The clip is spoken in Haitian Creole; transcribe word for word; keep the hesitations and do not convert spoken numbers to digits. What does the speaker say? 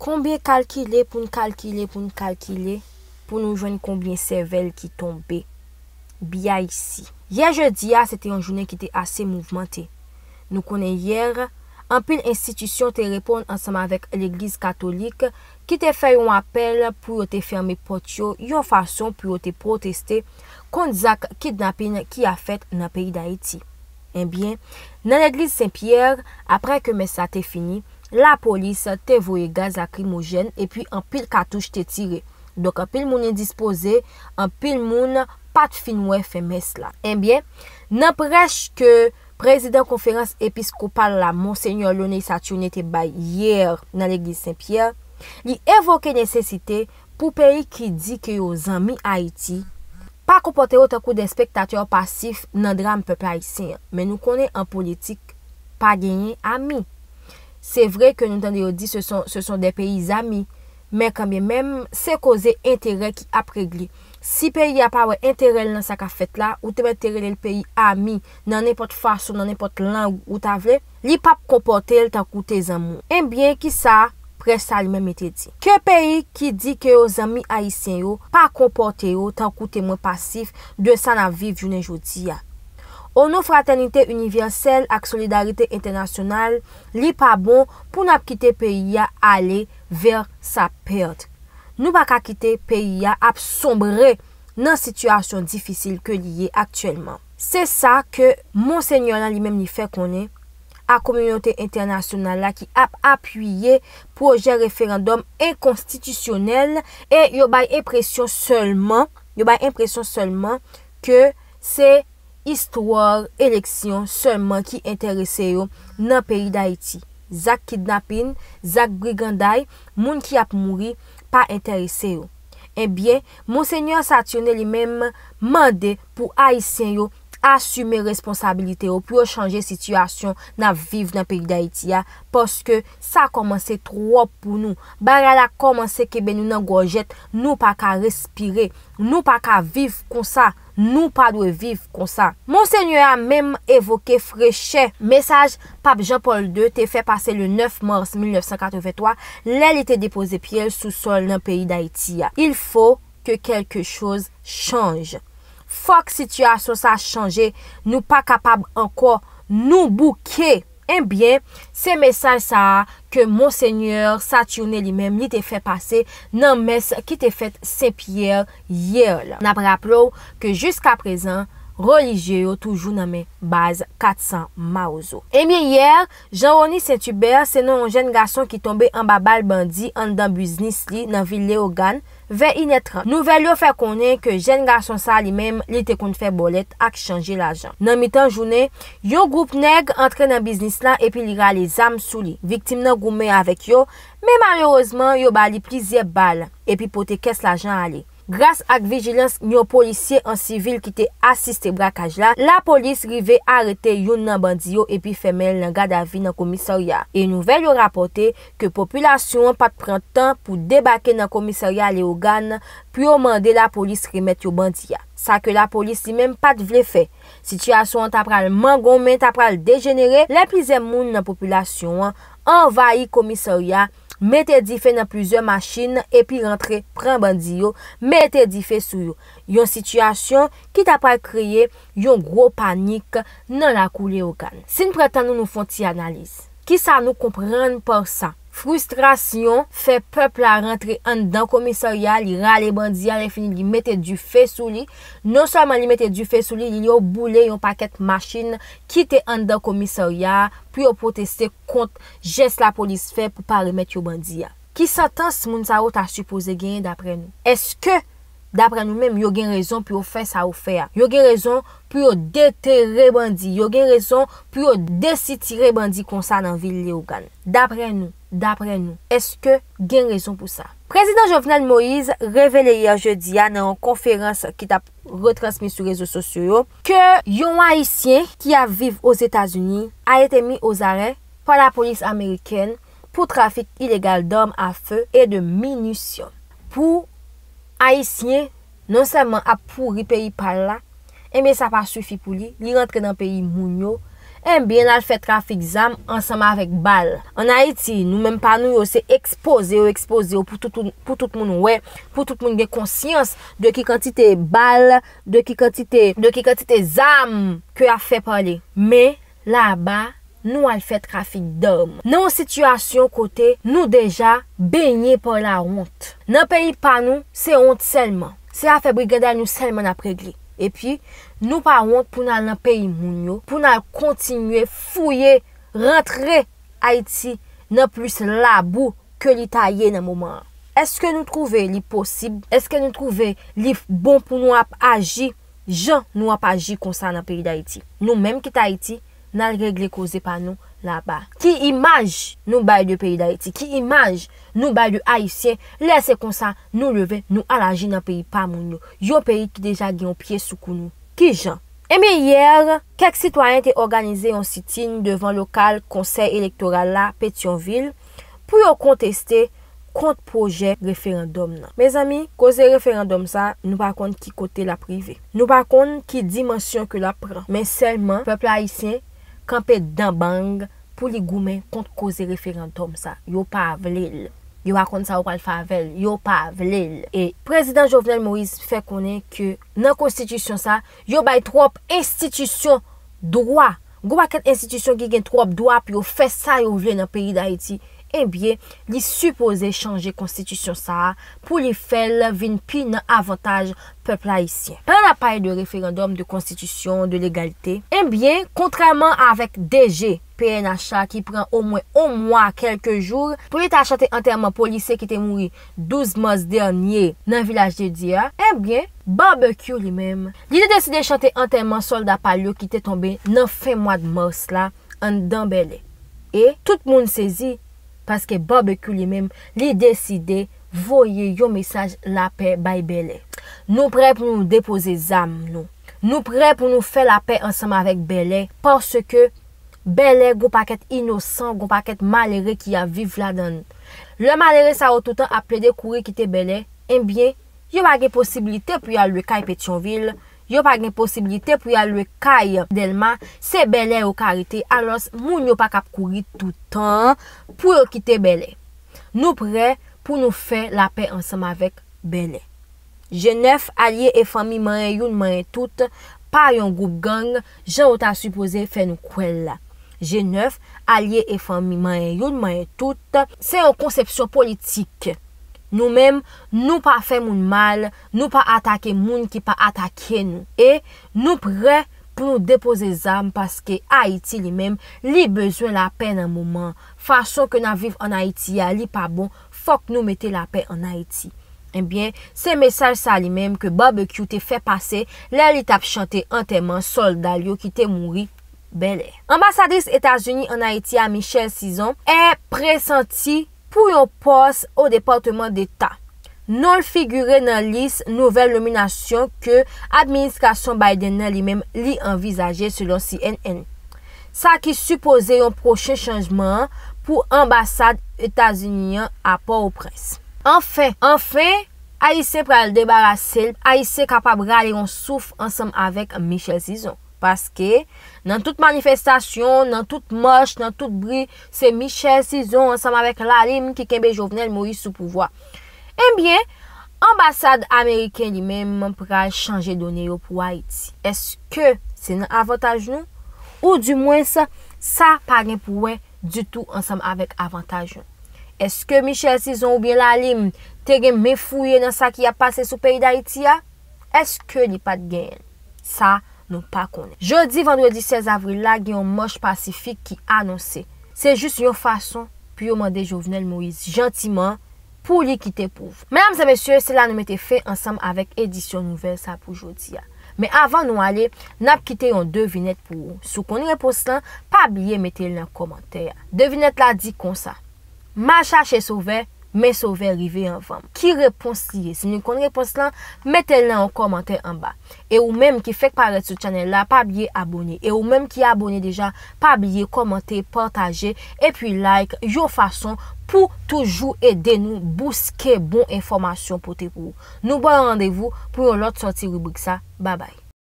Konbyen kalkile pou n kalkile, pou n kalkile, pou nou jwenn konbyen sèvèl ki tonbe? B I C. Yè jedi a, se te yon jounen ki te ase mouvmante. Nou konnen yè, anpil enstitisyon te reponn ansanm avèk Legliz Katolik, ki te fè yon apèl pou yo te fèmen pòt yo, yon fason pou yo te pwoteste kont zak kidnapin ki ap fèt nan peyi Dayiti. Ebyen, nan legliz Sen Pyè, apre ke mès la te fini, lapolis te voye gaz lakrimojèn epi anpil katouch te tire. Donk, anpil moun endispoze, anpil moun pa t fin wè fen mès la. Ebyen, nan prèch ke prezidan konferans episkopal la, Monsenyè Launay Saturnin, te bay yè nan legliz Sen Pyè, li evoke nesesite pou peyi ki di ke yo zanmi Ayiti pa konpòte yo tankou de spektatè pasif nan dram pèp ayisyen an. Men nou konnen an politik, pa genyen ami. Se vre ke nou tande yo di ce sont, ce sont des pays amis, men kanmenm, se koze enterè ki ap regle. Si peyi a pa wè enterè l nan sa k ap fèt la, ou te mèt te rele l peyi ami, nan nenpòt fason, nan nenpòt lang ou ta vle, li p ap konpòte l tankou te zanmi w. Ebyen, kisa prèch sa li menm li te di? Ke peyi ki di ke yo zanmi ayisyen yo pa konpòte yo tankou temwen pasif de sa n ap viv jounen jodi a. O non fratènite inivèsèl ak solidarite entènasyonal, li pa bon pou n ap kite peyi a ale vè sa pèt. Nou pa ka kite peyi a ap sonbre nan sitiyasyon difisil ke li ye aktyèlman. Se sa ke Monsenyè lan li menm li fè konnen a kominote entènasyonal la ki ap apiye pwojè referandòm enkonstitisyonèl e yo bay enpresyon sèlman, yo bay enpresyon sèlman ke se istwa eleksyon sèlman ki enterese yo nan peyi Dayiti. Zak kidnapin, zak briganday, moun ki ap mouri pa enterese yo. Ebyen, Monsenyè Saturnin li menm mande pou Ayisyen yo asime responsabilite yo pou yo chanje sitiyasyon n ap viv nan peyi Dayiti a, paske sa kòmanse twòp pou nou. Bagay la kòmanse kenbe nou nan gòjèt, nou pa ka respire, nou pa ka viv konsa, nou pa dwe viv konsa. Monsenyè a menm evoke frechè mesaj Pap Jan Pòl de te fè pase le nèf mas mil nèf san katrevenntwa, lè li te depoze pye l sou sòl nan peyi Dayiti a. Il faut que quelque chose change. Fòk sitiyasyon sa chanje, nou pa kapab ankò, nou bouke. Ebyen, se mesaj sa a ke Monsenyè Saturnin li menm li te fè pase nan mès ki te fèt Sen Pyè yè la. N ap raple w ke jiskaprezan, relijye yo toujou nan men baz kat san Mawozo. Ebyen, yè, Jean Rony Saint Hubert se non yon jèn gason ki tonbe anba bal bandi anndan biznis li nan vil Leyogàn, vè inè trant. Nouvèl yo fè konnen ke jèn gason sa li menm, li te konn fè bòlèt ak chanje lajan. Nan mitan jounen, yon gwoup nèg antre nan biznis la epi li rale zam sou li. Viktim nan goumen avèk yo, men malerezman, yo ba li plizyè bal epi pote kès lajan ale. Gras ak vijilans yon polisye an sivil ki te asiste brakaj la, lapolis rive arete youn nan bandi yo epi fèmen l nan gadavi nan komisarya. E nouvèl yo rapòte ke popilasyon an pa t pran tan pou debake nan komisarya Leyogàn pou yo mande lapolis remèt yo bandi a. Sa ke lapolis li menm pa t vle fè. Sitiyasyon an ta pral mangonmen, ta pral dejenere, lè plizyè moun nan popilasyon an anvayi komisarya, mete dife nan plizyè machin epi rantre pran bandi yo, mete dife sou yo. Yon sitiyasyon ki ta pral kreye yon gwo panik nan lakou Leyogàn. Si n pran tan nou, nou fè yon ti analiz. Kisa nou konprann pa sa? Fristrasyon fè pèp la rantre anndan komisarya, li rale bandi a, lè fini li mete dife sou li. Non sèlman li mete dife sou li, li yo boule yon pakèt machin ki te anndan komisarya a pou yo pwoteste kont jès lapolis fè pou pa remèt yo bandi a. Ki santans moun sa yo ta sipoze genyen daprè nou? Èske, daprè nou menm, yo gen rezon pou yo fè sa yo fè a? Yo gen rezon pou yo detere bandi? Yo gen rezon pou yo desitire bandi konsa nan vil Leyogàn? Daprè nou, daprè nou, èske gen rezon pou sa? Prezidan Jovenel Moïse revele yè jedi a nan yon konferans ki t ap retransmi sou rezo sosyo yo ke yon Ayisyen ki ap viv Ozetazini a été mis aux arrêts par la police américaine pour trafic illégal d'armes à feu et de munitions. Pou Ayisyen non sèlman ap pouri peyi pa l la, enben sa pa sifi pou li, li rantre nan peyi moun yo, Ebyen, l al fè trafik zam ansanm avèk bal. Ann Ayiti, nou menm pa nou yo, se ekspoze yo ekspoze yo pou tout, pou tout moun wè, pou tout moun gen konsyans de ki kantite bal, de ki kantite, de ki kantite zam ke y ap fè pale. Men, laba, nou al fè trafik dam. Nan yon sitiyasyon kote nou deja benyen pa lawont. Nan peyi pa nou, se wont sèlman. Se afè briganday nou sèlman n ap regle. Epi, nou pa wont pou n al nan peyi moun yo, pou n al kontinye fouye, rantre Ayiti nan plis labou ke li ta ye nan moman an. Èske nou twouve li posib? Èske nou twouve li bon pou nou ap aji jan nou ap aji konsa nan peyi Dayiti? Nou menm ki t Ayiti, n al regle koze pa nou laba. Ki imaj nou bay de peyi Dayiti? Ki imaj nou bay de Ayisyen? Lè se konsa, nou leve, nou al aji nan peyi pa moun yo. Yon peyi ki deja gen yon pye sou kou nou. Ki jan? Ebyen, yè, kèk sitwayen te òganize yon sitin devan lokal Konsèy Elektoral la, Petyonvil, pou yo konteste kont pwojè referandòm nan. Mezanmi, koze referandòm sa, nou pa konn ki kote l ap rive. Nou pa konn ki dimansyon ke l ap pran. Men sèlman, pèp ayisyen kanpe dan bang pou li goumen kont koze referandòm sa. Yo pa vle l. Yo pa konn sa yo pral fè avè l. Yo pa vle l. E prezidan Jovenel Moïse fè konnen ke nan konstitisyon sa, yo bay twòp enstitisyon dwa. Gwo pakèt enstitisyon ki gen twòp dwa pou yo fè sa yo vle nan peyi Dayiti. Ebyen, li sipoze chanje konstitisyon sa a pou li fè l vin pi nan avantaj pèp ayisyen. Pandan n ap pale de referandòm, de konstitisyon, de legalite, ebyen, kontrèman avèk D G P N H la ki pran omwen yon mwa, kèlke jou, pou li ta chante antèman polisye ki te mouri douz mas dènye nan Vilaj de Dye a, ebyen, Barbecue li menm, li te deside chante antèman sòlda pa l yo ki te tonbe nan fen mwa mas la anndan Bèlè. E tout moun sezi, paske Barbecue li menm, li deside voye yon mesaj lapè bay Bèlè. Nou prè pou nou depoze zam nou. Nou prè pou nou fè lapè ansanm avèk Bèlè, paske Bèlè gon pakèt inosan, gon pakèt malere ki ap viv ladan l. Lè malere sa yo toutan ap plede kouri kite Bèlè, ebyen, yo pa gen posiblite pou y al lwe kay Petyonvil, yo pa gen posiblite pou y al lwe kay Dèlma, se Bèlè yo ka rete, alòs moun yo pa ka ap kouri toutan pou yo kite Bèlè. Nou prè pou nou fè lapè ansanm avèk Bèlè. G nèf, alye e fanmi manyen youn manyen tout, pa yon gwoup gang, jan yo ta sipoze fè nou kwè l la. G nèf, alye e fanmi manyen youn manyen tout, se yon konsepsyon politik. Nou menm, nou pa fè moun mal, nou pa atake moun ki pa atake nou. E nou prè pou nou depoze zam paske Ayiti li menm, li bezwen lapè nan moman. Fason ke n ap viv ann Ayiti a, li pa bon, fòk nou mete lapè ann Ayiti. Ebyen, se mesaj sa li menm ke Barbecue te fè pase lè li t ap chante antèman sòlda l yo ki te mouri Bèlè. Anbasadris Etazini ann Ayiti a, Michelle Sison, è presanti pou yon pòs o Depatman Deta. Non l figire nan lis nouvèl nominasyon ke administrasyon Biden nan li menm li anvizaje, selon C N N. Sa ki sipoze yon pwochen chanjman pou anbasad Etazini an a Pòtoprens. Anfen, anfen, Ayisyen pral debarase l, Ayisyen kapab rale yon souf ansanm avèk Michelle Sison. Paske, nan tout manifestasyon, nan tout mach, nan tout bri, se Michelle Sison ansanm avèk Lalim ki kenbe Jovenel Moïse sou pouvwa. Ebyen, anbasad ameriken li menm pral chanje done yo pou Ayiti. Èske se nan avantaj nou? Oudimwens, sa pa gen pou wè ditou ansanm avèk avantaj nou. Èske Michelle Sison oubyen Lalim te gen men fouye nan sa ki ap pase sou peyi Dayiti a? Èske li pa t genyen l? Sa, nou pa konnen. Jodi vandredi sèz avril la, gen yon mach pasifik ki anonse. Se jis yon fason pou yo mande Jovenel Moïse jantiman pou li kite pouvwa. Medam e mesye, se la nou mete fen ansanm avèk edisyon nouvèl sa pou jodi a. Men avan nou ale, n ap kite yon devinèt pou ou. Si w konn repons lan, pa bliye mete l nan kòmantè a. Devinèt la di konsa: M al chache sovè, men sovè rive anvan m. Ki repons li ye? Si nou konn repons lan, mete l nan yon kòmantè anba. E ou menm ki fèk parèt sou chanèl la, pa bliye abone. E ou menm ki abone deja, pa bliye kòmante, pataje, epi like, yon fason pou toujou ede nou bouske bon enfòmasyon pote pou ou. Nou ba w randevou pou yon lòt sòti ribrik sa. Babay.